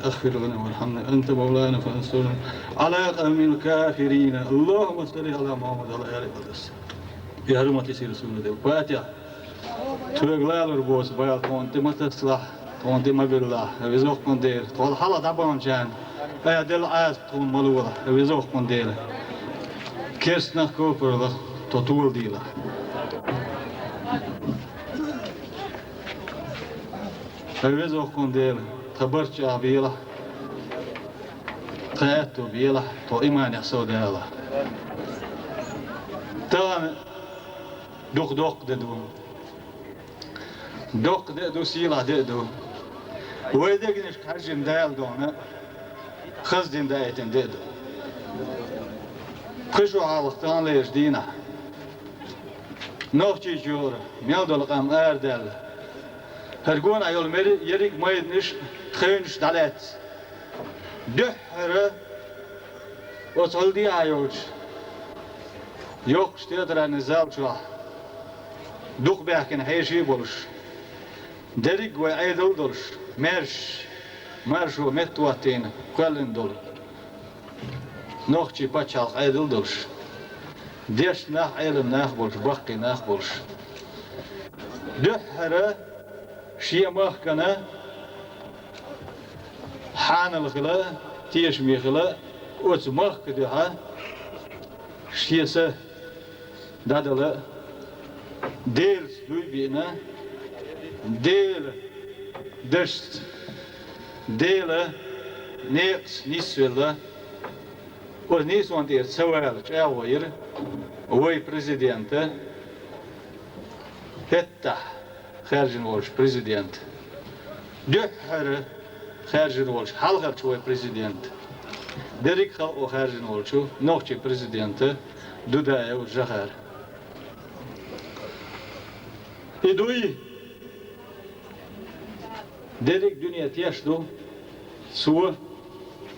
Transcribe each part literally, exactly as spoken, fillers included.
اغفر لنا وارحمنا أنت مولانا فانصرنا على القوم الكافرين. اللهم صل على محمد وعلى آل محمد. بحرمة سيدنا رسول الله. الفاتحة. Тхоьга лалур боцу бала тхуна тӀе ма тассалахь, тхуна тӀе ма биллахь, веза-воккхун Дела, тхо хьалха дӀабаханчарна, Ӏа делла Ӏазап тхуна ма лолахь, веза-воккхун Дела. Керстанах, копарлах тхо толадийлахь. Ай, веза-воккхун Дела, тхан барт чӀагӀбелахь, тхан аьтто белахь, тхо иманехь совдалахь. Тахана дукха доккха де ду. Доккха де а ду, сийлахь де а ду. Вай дегнашка хьаьжжина Дала дохна, хаза дин даийтина де а ду. Кхин шо хьалха таханлерчу дийнахь Нохчийчуьра мел долу къам арадаьлла, хӀара гонахь йолу мери-, ерриг а майданаш, хевнаш дӀалаьцна, дуьххьара оцу хьалха дехьа йолчу йоккхачу театральни зал чохь дукха баьхкина хьеший а болуш, дерриг а вай Ӏедал а долуш, маьрша, маршо меттахӀоттийна кхоьллина долу нохчийн пачхьалкх Ӏедал а долуш, дешна нах, Ӏеламнах а болуш, баккхий нах а болуш, дуьххьара шен махкана хьанал хила, тешаме хила, оцу махка дуьхьа шен са дӀадала, Делаца дуй биъна, Делан дашца, Делан некъаца нисвелла, оцу нийсонан тӀера ца вала чӀагӀо йира вай президента, хӀеттахь хаьржина волчу президента, дуьххьара хаьржина волчу хьалхарчу вай президента, дерриг а халкъо хаьржина волчу нохчийн президента Дудаев Жохара. И дуй дерриг а дуьне теш ду, цо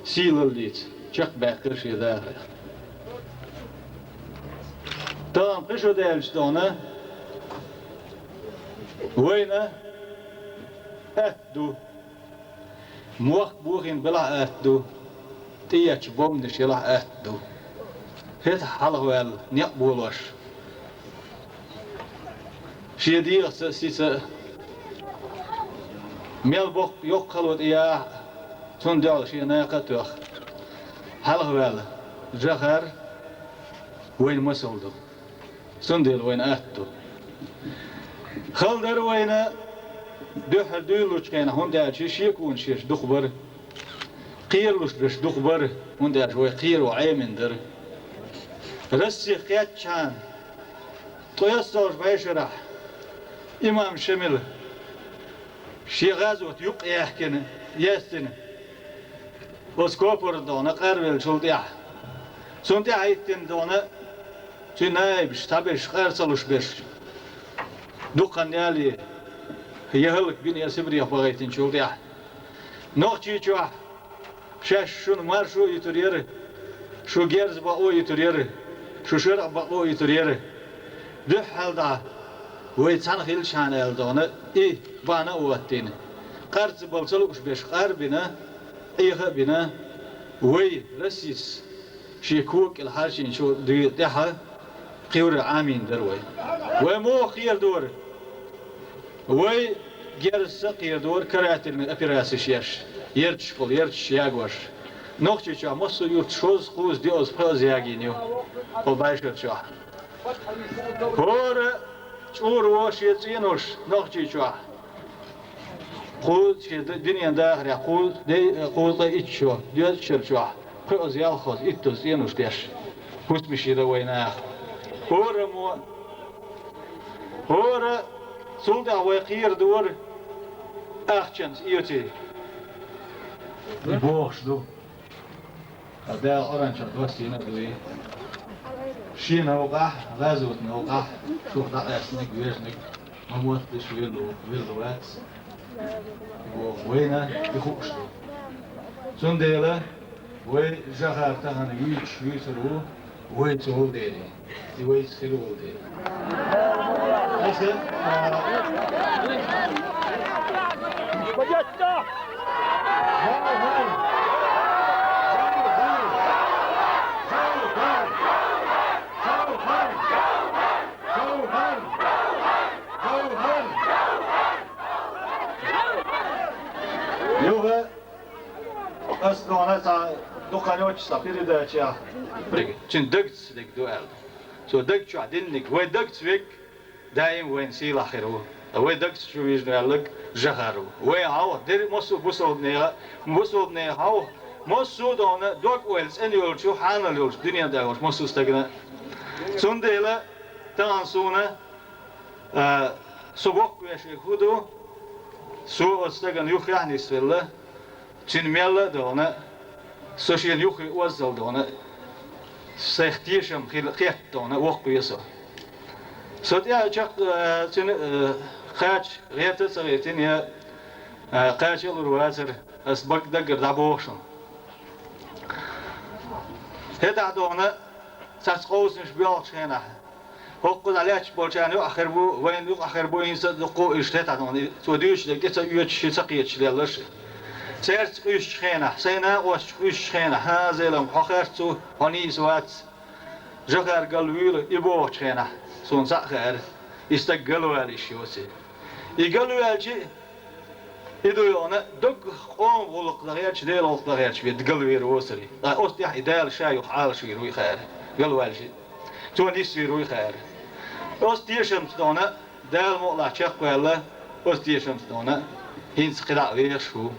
сийлаллица чекхбаьккхира шен дахарехь. Тахана кхин шо даьлча тахана вайна атта ду. Мохк бохийна белахь а атта ду, тӀеэцча бомбанаш елахь а атта ду. ХӀетахь хьалхаваьлла некъ болош, шен дегӀаца а, сица а, мел боккха йоккха хало тӀеяхьа а, цунна дуьхьал шен накха а тоьхна, хьалхаваьлла Жохар вайна масал ду. Цундела вайна атта ду. Хала дара вайна дуьххьара дуьйлалучу хенахь, хӀунда аьлча шеконаш еш дукха бара. Кхералуш берш дукха бара, хӀунда аьлча вай кхеро Ӏемина дара. Россих кхеттачхьана, ткъе ялх шарахь имам Шамила шен гӀазот юкъ яьхкина, яьстина, оцу копарна дохна къарвеллачул тӀаьхьа. Цунна тӀаьхьа хӀиттина дохна, цуьнан наибаш, цхьаберш къар ца луш берш, дукха хан ялале, я хӀаллакбина, я Сибрех бахийтинчул тӀаьхьа. Нохчийчохь шаьш шуна маршо а йитур яра, шу герз бакъо а йитур яра, шу шарӀ бакъо а йитур яра. Дуьххьал дӀа вай цхьаьна хилчхьана аьлла дохна, и бахьана а хӀоттийна, къар ца бала ца лууш берш къар а бина, Ӏеха а бина, вай Россис шен кога кӀел хьарчийначул тӀаьхьа кхевра Ӏамийна дара вай. Вай муха кхерадора? Вай герзаца а кхерадора, карательный операцеш еш, ярташкахула ярташ ягош. Нохчийчохь массо а юрташ шозза, кхузза, диъазза, пхиъазза ягийна ю хӀокху бӀешар чохь. ХӀора чӀура ву шен цӀенош Нохчийчохь. Кхузткъе, дуьненан дахарехь кху-, дей-, кхузткъе итт шо, доьзткъа шар чохь, кхоазза, ялхазза, иттазза цӀенош деш, хӀусамаш йира вай наха. ХӀораммо, хӀора, цул тӀаьхьа вай кхерадора ахчанца эций. И бохуш ду. Ткъа Дала Къуръан чохь доссийна а дуй. Шен новкъахь, гӀазотан новкъахь шух дӀакъаьстинарг, вежнарг ма моттадеш велла, велла вац. Вайна и хууш ду. Цундела вай Жохар тахана вуьйцуш вуьйцур ву, вайца волу дела. И вайца хир волу дела. Аса, а, Ас дона цхьа дукха йоццуш цхьа передача. Цуьнан дагца дерг ду аьлла. Цо даг чохь динниг, вай дагца вег, даим вайна сийлахь хир ву. Вай дагца чу вижна ваьллаг Жохар ву. Вай хьовха дерриг массо а бусалбанеха, бусалбанеха хьовха, массо а дона дог-ойла цӀена йолчу, хьанал йолчу дуьнен тӀехь йолчу массо а стагана. Цундела тахана суна, а, со боккха вешверг хӀун ду, со оцу стагана юххехь а нисвелла, цуьнан мелла а дона, со шена юххе оззал дона, сайх тешам хила кхетта дона, воккхаве со. Со тӀе чекх-, э, цуьнан, э, кхача гӀерта а ца гӀертина, я, э, кхача а лур вацара, ас бага даггара дӀабоху шуна. ХӀетахь дона, цхьацца къовсамаш боьлхучу хенахь, хӀокхузахь лаьтташ болчарна юкъахь хир бу, вайна юкъахь хир бу, хӀинца а дуккха а уьш хӀетахь дона, цо дуьйцуш дерг тӀе ца оьцуш, ши ца кхеташ лелла ши. Цаьрца къуьйсучу хенахь, сайн накъосташца къуьйсучу хенахь, хӀан, Зелам, хьо харц ву, хьо нийса вац, Жохар галвуьйла, и бохучу хенахь, суна цхьаъ хаьара, и стаг галвала йиш йоций. И галваьлча, и ду йогӀна, дог къоман гӀуллакх дан гӀерташ, Делан гӀуллакх дан гӀерташ верг галвер воцур. Ткъа оцу тӀехь и Дала ша юха Ӏалашвийр вуй хаьара, галваьлча. Цо нисвийр вуй хаьара. Оцу тешамца дона, Дала мукъалахь чекхваьлла, оцу тешамца дона, хӀинца кхидӀа а вехаш ву.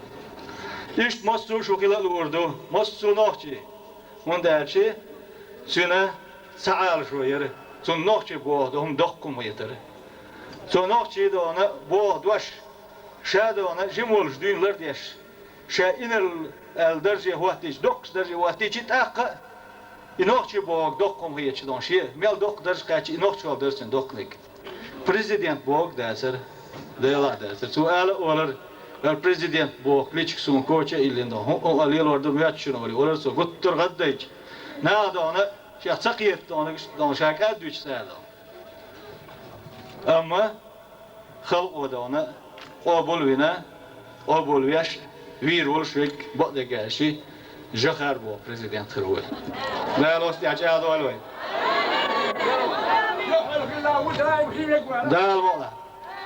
Иштта массо а шу хила а луур ду, массо а нохчий. ХӀунда аьлча цуьнан ца Ӏалашо яра, цунна нохчий боху хӀума доккха хӀума хетара. Цо нохчий дона боху дош, ша дона жима волуш дуьйна лардеш, ша инарла аьлла дарже хӀоттийча, доккхачу дарже хӀоттийча, тӀаккха а и нохчий боху доккха хӀума хеташ дона, шен мел доккха дарж кхаьчча, и нохчалла дара цуьнан доккханиг. Президент боху дацара, Делахь дацара. Цо ала а олура, вара президент боху кличка суна коча а йиллина дона. ХӀун а лелор ду моьтту шуна олий, олура цо гуттар а гӀаддайча. Наха дона, шех ца кхета дона, дона ша кӀадвича цара дона. Амма халкъо дона, къобал а вина, къобал веш, вийр волуш верг бакъдерг аьлча, Жохар боху президент хир ву. Дала оцу тӀехь чӀагӀдойла вай. Дала вала.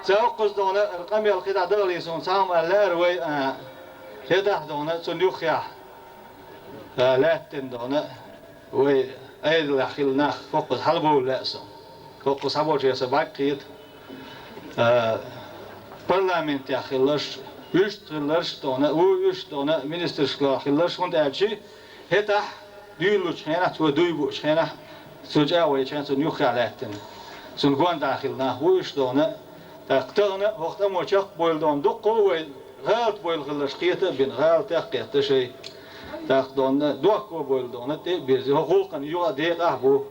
Ца воккхуза дона, къамел кхидӀа дахале суна цхьа хӀума аьлла лаьара вай, а, хӀетахь дона, цунна юххехь, а, лаьттина дона, вай Ӏедалехь хилла нах, хӀокхуза хьалабовла лаьа суна. ХӀокхуза схьаболчеран сан бӀаьрг кхета. А, парламентехь хилларш, вуьшта хилларш а дона, ву уьш а дона, министрашкахь хилларш, хӀунда аьлча хӀетахь дуьйлалучу хенахь, цо дуй буучу хенахь, цо чӀагӀо йечу хенахь цунна юххехь лаьттина. Цунна гонаха хилла нах ву уьш а дона, тӀаккха тахана хӀокху тӀамо чекхбойла дона, дуккха а вай гӀалат бойла хилларш кхета а бина, гӀалатех а кхетта шайн. ТӀаккха дона, дохко бойла дона, тӀе а бирзи, хӀокху гӀуллакхана юха а декъахь а бу.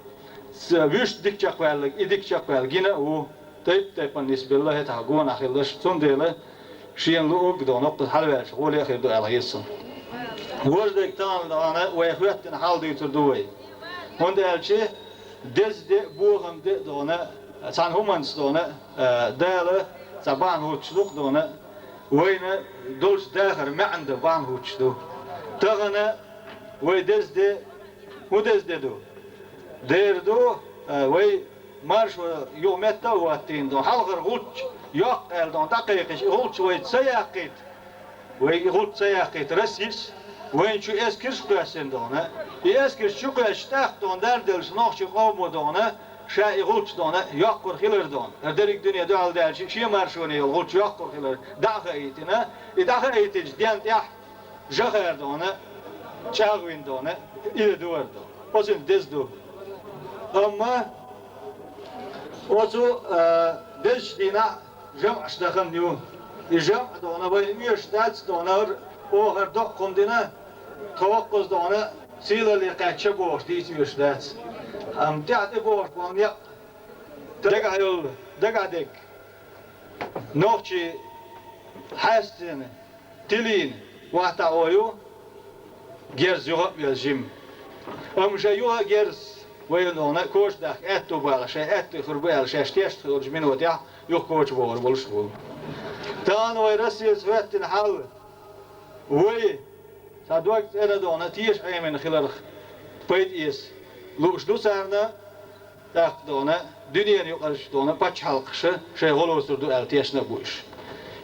Ца вуьшта дика чекхваьлларг, и дика чекхваьлла гина а ву. Тайп-тайпана нисбелла хӀетахь гонах хилларш, цундела шена луург а дона, хӀокхуза хьалаваьлча гӀоле а хир ду аьлла хета суна. Важа дерг тахана дона вай хӀоьттина хьал дуьйцур ду вай. ХӀунда аьлча деза де а, бохам де а дона, цхьана хӀуманца дона, а, Дала цхьа бахьана хӀуттуш ду-кх дона, вайна долчу дахар маьӀна дан бахьана хӀуттуш ду. Тахана вай деза де, хӀун деза де ду? Дера ду, а, вай маршо юха метта а хӀоттийна дона, хьалхара гӀулч йоккху аьлла дона, дӀакхайкхича, и гӀулч вай ца яккхийта. Вай и гӀулч ца яккхийта, Россис вайна чу эскарш а кхоьссина дона. И эскарш чу кхоьссича тӀаккха дона, дарделлачу нохчийн къомо дона, ша и гӀулч дона, йоккхур хилар дона. ХӀара дерриг дуьне дуьхьал даьлча, шен маршоне йолу гӀулч йоккхур хилар дӀа а хаийтина, и дӀа а хаийтинчу ден тӀехь Жохар дона, чӀагӀвина дона, и де ду вара дона. Оцунна деза ду. Амма оцу, а, дезачу дийнахь жамӀаш дахана ю. И жамӀ дона вайна оьшуш дац дона, оха хӀара доккха хӀума дина, тхо хӀокхуза дона сийлалле кхаьчча бохуш дийца оьшуш дац. Амма тӀаьхьа тӀе бохуш болу некъ дагахь йолу, дагахь дерг. Нохчий хьаьстина, тилийна вахтахь ю, герз юха а оьзна жима. Амма шайн юха а герз вайна дона коча дахка аьтту бала, шайн аьтту хир бу аьлла, шаьш тешна хиллачу минотехь юха коча бохур болуш бу. Тахана вай Россица хӀоьттина хьал, вай цхьа дог цӀена дона, теша Ӏемина хиларх пайда эца лууш ду царна, тӀаккха дона, дуьненан юкъарчу дона пачхьалкхаша шайн гӀо лоцур ду аьлла тешна а бу уьш.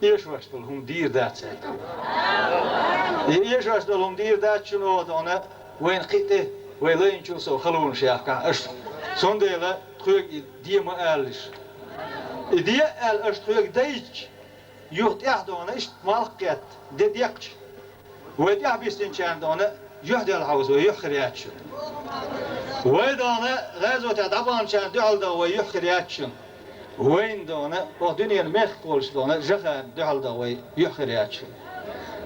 Эшош долу хӀума дийр дац аьлла. И эшош долу хӀума дийр дац шуна оха дона, вайна кхин а тӀе, вай лайначул сов халонаш яхкахь аша. Цундела тхоьга и де ма алалаш. И де а аьлла, аша тхоьга дайча, юха тӀаьхьа дона, иштта малх кхетта, де декхча, вай тӀаьхьа бистинчарна дона юьхь делла хьовса вай юьхь хир яц шуна. Вай дона гӀазотехь дӀабаханчарна дуьхьал даха вай юьхь хир яц шуна. Вайна дона, оха дуьненан мехках волчу дона жахарна дуьхьал даха вай юьхь хир яц шуна.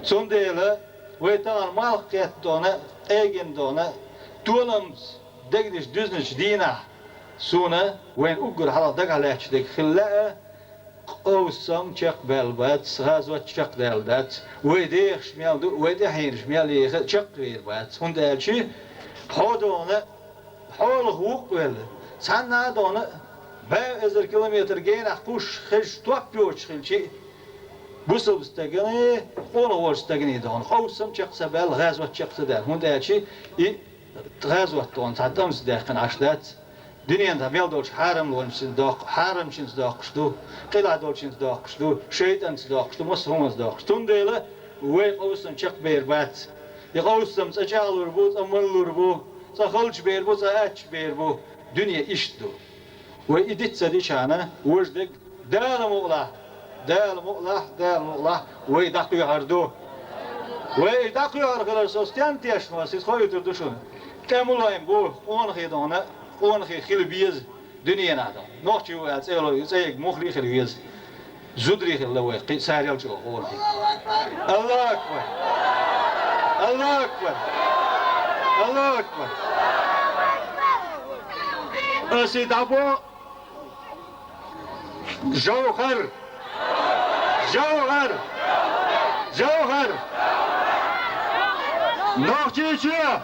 Цундела вай тахана малх кхетта дона, къегина дона, толамца дегнаш дуьзначу дийнахь суна вайна уггар хьалха дагахь лаьтташ дерг хила лаьа, къовсам чекхбаьлла бац, гӀазот чекхдаьлла дац. Вай дехаш мел ду, вай тӀаьхьенаш мел еха чекхвер бац. ХӀунда аьлча хьо дона хьолах вукхавелла, цхьанна а дона бӀе эзар километр генахь кхуьссуш хезаш топ йоцуш хилча, бусалба стагана, къонах волчу стагана дона къовсам чекх ца баьлла, гӀазот чекх ца даьлла. ХӀунда аьлча и гӀазот дона цхьа тӀамца даьккхина Ӏаш дац. Дуьненан тӀехь мел долчу хьарамлончуьнца доккху, хьарамчуьнца доккхуш ду, къилахь долчуьнца доккхуш ду, шайтӀанца доккхуш ду, массо а хӀуманца доккхуш. Цундела вай къовсам чекхбер бац. И къовсам цкъа чӀагӀлур бу, цкъа малалур бу, цкъа халчу бер бу, цкъа аттачу бер бу. Дуьне иштта ду. Вай и диц ца дичхьана, важа дерг Дала мукъалахь, Дала мукъалахь, Дала мукъалахь, вай дӀакхоьхьар ду. Вай дӀакхоьхьар хилар со стенна тешна, сиз хоуьйтур ду шуна. ТӀемалойн бу, къонахий дона, къонахий хила беза дуьненахь дона. Нохчий ву аьлла цӀе ло, цӀе йига муххале а хила веза. Зударий хилла вай, кхин а царел чӀогӀа къонахий. Аллаху акбар! Аллаху акбар! Аллаху акбар! Аса дӀабо Жовхар! Жовхар! Жовхар! Нохчийчоь!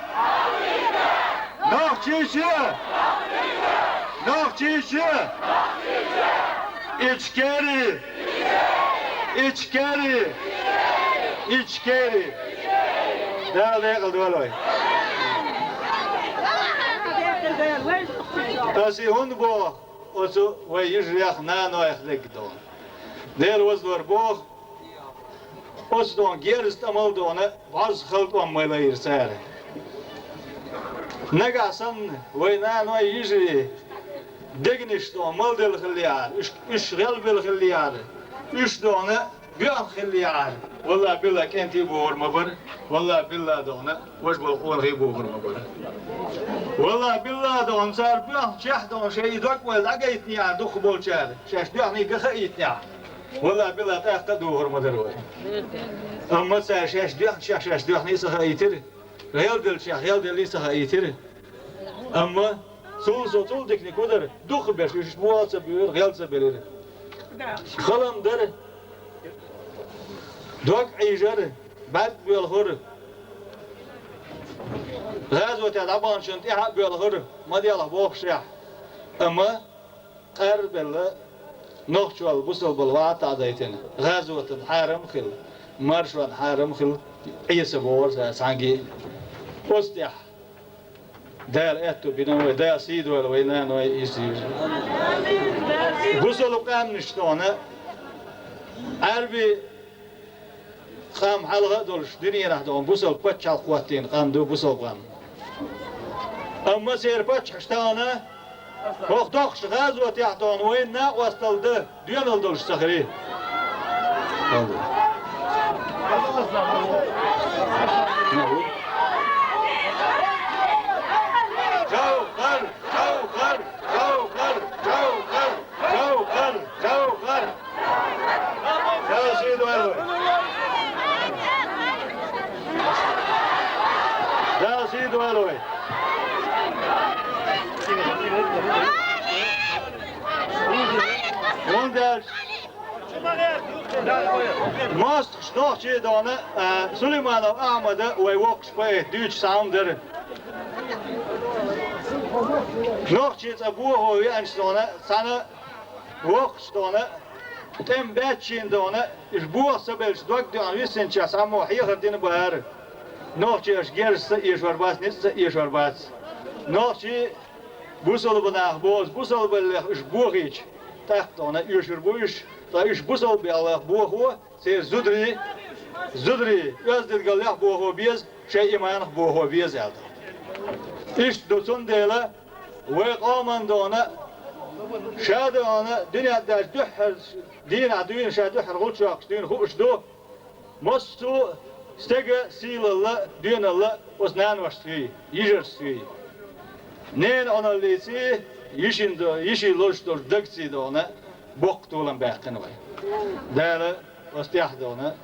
Нохчийчоь! Нохчийчоь! Ичкери! Ичкери! Ичкери! Дала декъала дойла вай. Аса хӀунда боху? Оцу вай йижарех, нанойх дерг дона. Дела вазлор боху, оцу дона герз тӀамал дона, бӀозза хала тӀом ма лайра цара. Нагахь санна вай наной, йижарий дегнаш дона малделла хиллехьара, уьш, уьш гӀелбелла хиллехьара, уьш дона боьхна хиллехьара, валлахӀи-биллахӀи, кӀентий бохур ма бара, валлахӀи-биллахӀи дона, важа болу къонахий бохур ма бара. ВаллахӀи-биллахӀи дона, цара боьхначохь дона шайн и дог-ойла дӀагайтинехьара дукхахболчара, шаьш доьхний ган хаийтинехь, валлахӀи-биллахӀи, тӀаккха а дохур ма дара вай. Амма цара шаьш доьхначохь шаьш доьхний ца хаийтира, гӀелделлачохь гӀелделлий ца хаийтира. Амма цул со цул диканиг хӀун дара, дукхахберш уьш бохал ца буьйлира, гӀел ца белира. Хала-м дара, дог Ӏийжара, бӀаьрг боьлхура. ГӀазотехь дӀабаханчунна тӀаьхьа а боьлхура, ма делахь бохушехь. Амма къарбелла, нохчалла, бусалбалла ваӀад таӀадайтина, гӀазотан хьарам а хилла, маршонан хьарам а хилла, Ӏеса бохура цара цхьаьнгге а. Оцу тӀехь Дала аьтту бина вай, Дала сий дойла вай наной, йижарий. Бусалба къаьмнаш дона, Ӏаьрби къам хьалха а долуш, дуьненахь дона бусалба пачхьалкх хӀоттийна къам ду бусалба къам. Амма церан паччахьаш тахана хӀокху доккхачу гӀазотехь дона вайна накъосталла дан доьналла долуш ца хир. Жовхар! Жовхар! Жовхар! Жовхар! Жовхар! Жовхар! Дала сий дойла вай! Дала сий дойла вай! ХӀунда аьлча мостагӀчу нохчий дона, а, Сулайманов Ахьмада вай воккхачу поэта дуьйцуш цхьа хӀума дара. Нохчий цӀа бохо веанчу дона, цхьана воккхачу дона, тӀем баьччина дона, уьш бохо ца белча дог доьхна виссинчохь цхьаммо хьехар дина бара. Нохчий аша герз ца эшор бац, ницкъ ца эшор бац. Нохчий бусалба нах бозу, бусалбаллех уьш бохийча, тӀаккха дона оьшур бу уьш, ткъа уьш бусалбаллех бохо, церан зударий, зударий, оьздангаллех бохо беза, шайн иманах бохо беза аьлла. Иштта ду, цундела вай къоман дона, ша дона дуьнен тӀехь дуьххьара дийнахь дуьйна, ша дуьххьара гӀулчохкуш дуьйна хууш ду, массо а стеган сийлалла а, доьналла а оцу наношца юй, йижаршца юй. Ненан Ӏуналлиций, йишин до-, йишин лозуш долчу дагций дона боккха толам баьккхина вай. Дала оцу тӀехь дона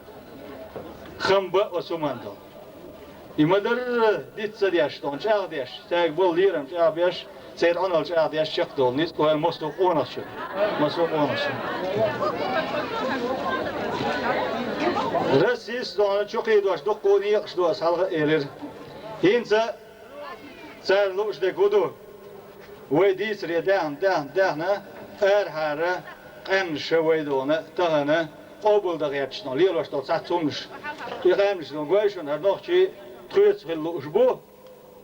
хам бан оцу хӀуманна дона. И ма-дарра диц ца деш дона, чӀагӀдеш, цаьрга болу лерам чӀагӀбеш, церан Ӏуналла чӀагӀдеш чекхдолу ницкъ вайн массо а къонахчун. Массо а къонахчун. Расист дона чукхийдош дуккха некъаш ду, ас хьалха а элира. ХӀинца царна лууш дерг хӀун ду? Вай дийцаре даьхна, даьхна, даьхна, арахьара къаьмнаша вай дона тахана къобалдан гӀерташ дона лелош долу цхьацца хӀуманаш. И къаьмнаш дона гой шуна, хӀара нохчий тхоьца хила лууш бу.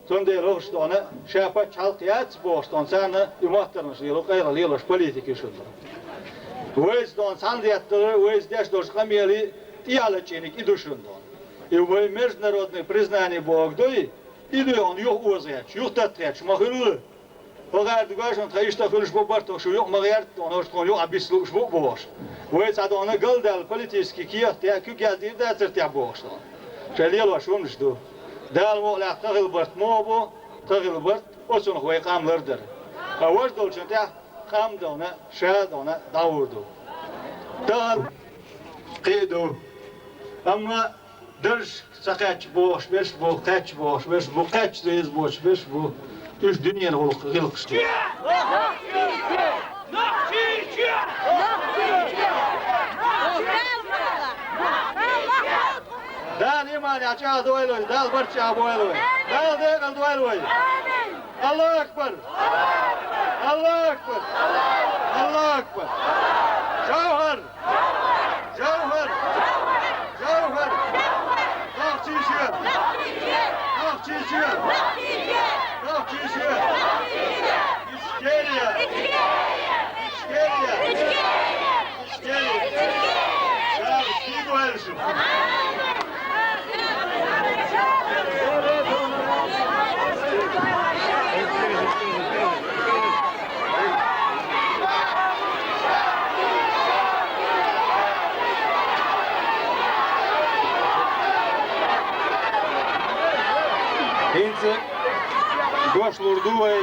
Цундела хӀокхуш дона ша пачхьалкх яц бохуш дона царна и моттаргӀанаш лело, къайгӀа лелош политика ю шуна дона. Вайца дона цхьаьна детталур, вайца деш долчу къамелий тӀехьа лачкъийнарг и ду шуна дона. И вай международный признание бохург дуй, и дуй хьуна юха озагӀетташ, юха таттахӀетташ ма хуьлу. Хьо гӀарда гой шуна, тха иштта хуьлуш бу барт, шу юкъа ма гӀерта, тхона, шу тхона юкъа биса лууш бу бохуш. Вай цхьа тхона галдаьлла политический кехат, куьг яздийр дацара техь бохуш тхона. Шайн лелош хӀуманаш ду. Дала мукъ лаьтта тха хилла барт муха бу, тха хилла барт, оцунах вай къам лардар. Ткъа важа долчун тӀехь къам а дона, ша а дона, дӀагӀур ду. Тахана кхин а ду. Амма даржашка ца кхаьчча бохуш берш бу, кхаьчча бохуш берш бу, кхаьчча деза боцуш берш бу. Уьш дуьненан гӀуллакх-, гӀиллакхаш ду. Дала иманехь чӀагӀдойла вай, Дала барт чӀагӀбойла вай. Дала декъала дойла вай. Аллаху акбар! Аллаху акбар! Аллаху акбар! Жовхар! Жовхар! Жовхар! Нохчийчоь! Нохчийчоь! Нохчийчоь! Ичкерия! Ичкерия! Ичкерия! Ша шийга ваьлла шу. ХӀинца гуш лур ду вай.